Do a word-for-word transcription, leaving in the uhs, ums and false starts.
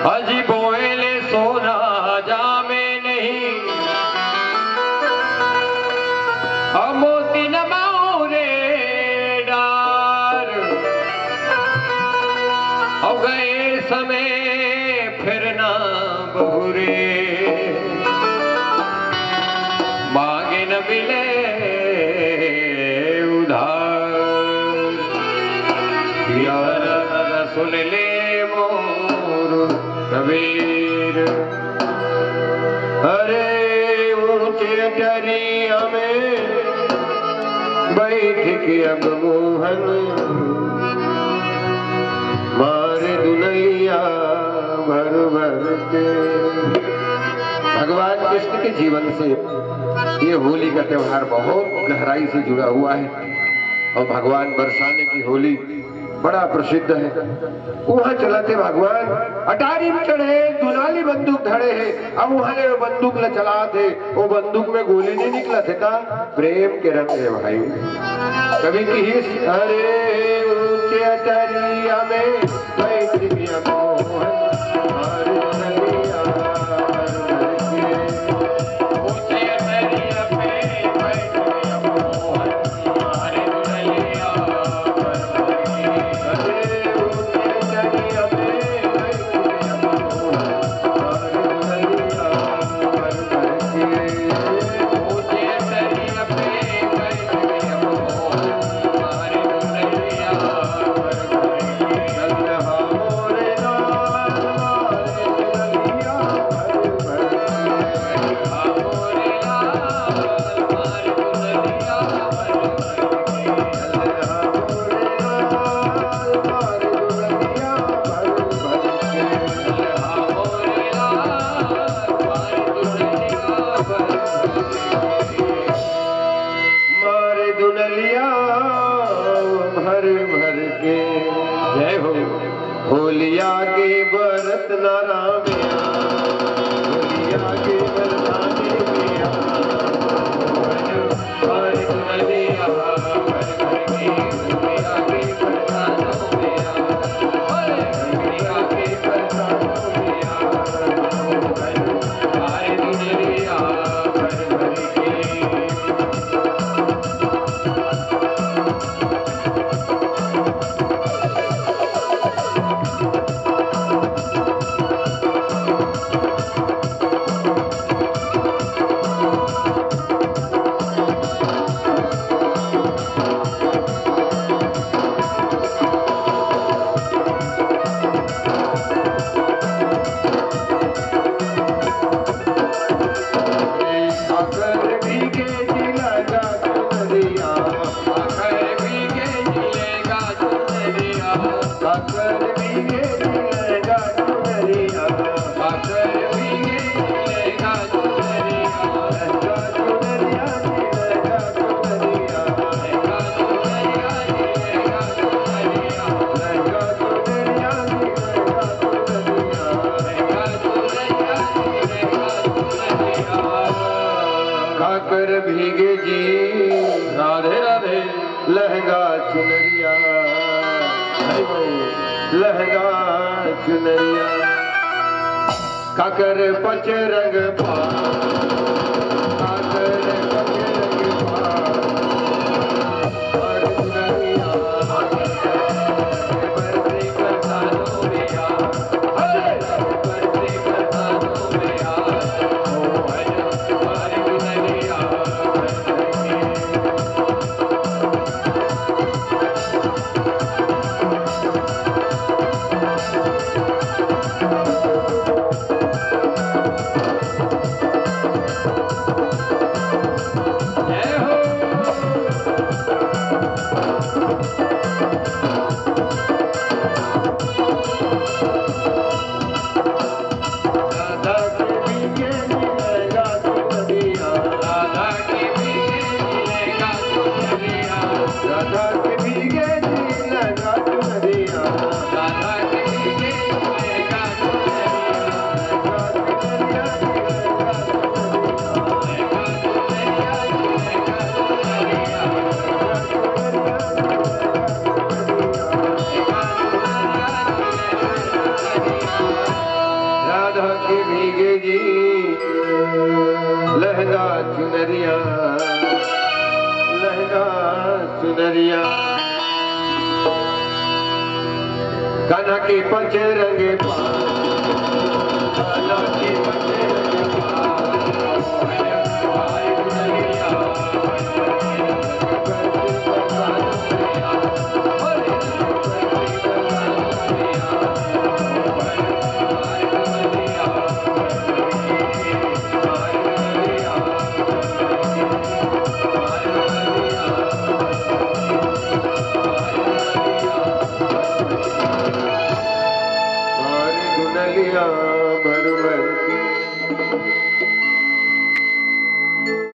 अजी बोए ले सोना जामे नहीं, अब मोती न माओ रे डार। अब गए समय फिर ना बहुरे, मांगे न मिले उधार। यार सुन ले मोर कबीर, अरे ऊंचे अटरिया में बैठ के अब मोहन मार दुनैया भर भर के। भगवान कृष्ण के जीवन से ये होली का त्योहार बहुत गहराई से जुड़ा हुआ है और भगवान बरसाने की होली बड़ा प्रसिद्ध है। वहां चलत हे भगवान, अटारी में चढ़े, दुनाली बंदूक धरे हे। अब वहां ले वो बंदूक ल चलात हे, वो बंदूक में गोली नहीं निकलत हे का? प्रेम के रंग हे भाई। कभी किहिस, अरे ऊंचे अटरिया में बैठ गया मोहन, हर नदिया हर नदिया। मारे दुनलिया भर भर के। जय हो। होलिया के बरत ना रामया, होलिया के बरसाने में आ। काकर भीगे जी। राधे राधे। लहंगा चुनरिया, हरि बोल। लहंगा चुनरिया, काकर पच रंग पा, काकर पच रंग पा। चुनरिया, लहंगा चुनरिया, कान्हा के पचरंगे पास, कान्हा के पचरंगे